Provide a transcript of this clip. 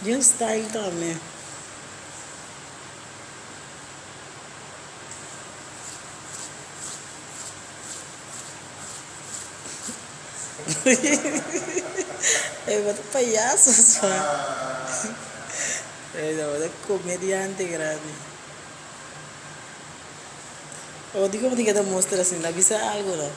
Gen style tambe. Ey bo ta payaso sa. Ey bo ta comediante grandi. O dikon bo tin ke ta mustra asin? Ta bisa algo no?